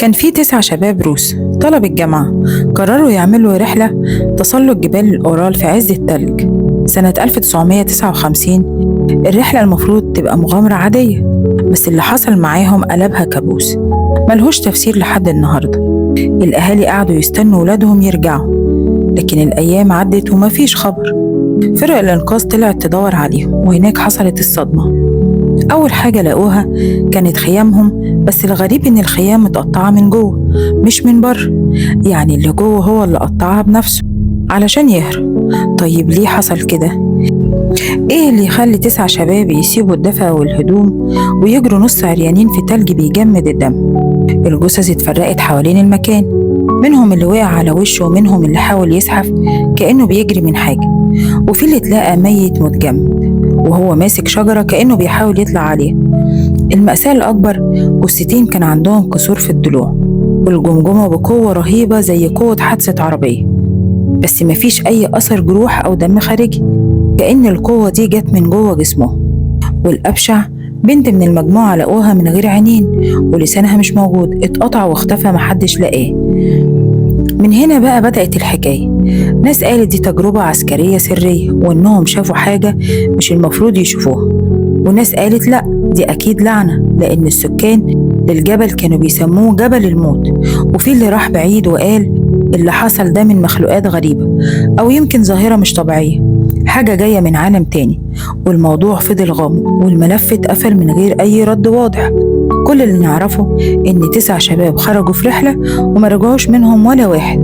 كان في 9 شباب روس طلب الجامعة قرروا يعملوا رحلة تسلق جبال الأورال في عز التلج سنة 1959. الرحلة المفروض تبقى مغامرة عادية، بس اللي حصل معاهم قلبها كابوس ملهوش تفسير لحد النهاردة. الأهالي قعدوا يستنوا ولادهم يرجعوا، لكن الأيام عدت ومفيش خبر. فرق الإنقاذ طلعت تدور عليهم، وهناك حصلت الصدمة. أول حاجة لقوها كانت خيامهم، بس الغريب إن الخيام متقطعة من جوه مش من بره، يعني اللي جوه هو اللي قطعها بنفسه علشان يهرب. طيب ليه حصل كده؟ إيه اللي يخلي 9 شباب يسيبوا الدفا والهدوم ويجروا نص عريانين في تلج بيجمد الدم؟ الجثث اتفرقت حوالين المكان، منهم اللي وقع على وشه، ومنهم اللي حاول يزحف كأنه بيجري من حاجة، وفي اللي اتلاقى ميت متجمد وهو ماسك شجرة كأنه بيحاول يطلع عليها. المأساة الأكبر جثتين كان عندهم كسور في الضلوع والجمجمة بقوة رهيبة زي قوة حادثة عربية، بس مفيش أي أثر جروح أو دم خارجي، كأن القوة دي جت من جوه جسمه. والأبشع بنت من المجموعة لقوها من غير عينين ولسانها مش موجود، اتقطع واختفى محدش لقاه. من هنا بقى بدأت الحكاية. ناس قالت دي تجربة عسكرية سرية وإنهم شافوا حاجة مش المفروض يشوفوها، وناس قالت لأ دي أكيد لعنة لأن السكان للجبل كانوا بيسموه جبل الموت. وفي اللي راح بعيد وقال اللي حصل ده من مخلوقات غريبة أو يمكن ظاهرة مش طبيعية، حاجة جاية من عالم تاني. والموضوع فضل غامض والملف اتقفل من غير أي رد واضح. كل اللي نعرفه إن 9 شباب خرجوا في رحلة وما رجعوش منهم ولا واحد.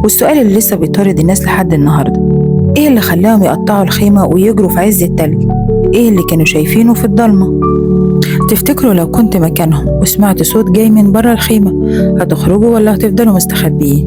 والسؤال اللي لسه بيطارد الناس لحد النهاردة، إيه اللي خلاهم يقطعوا الخيمة ويجروا في عز التلج؟ إيه اللي كانوا شايفينه في الضلمة؟ تفتكروا لو كنت مكانهم وسمعت صوت جاي من بره الخيمة هتخرجوا ولا هتفضلوا مستخبيين؟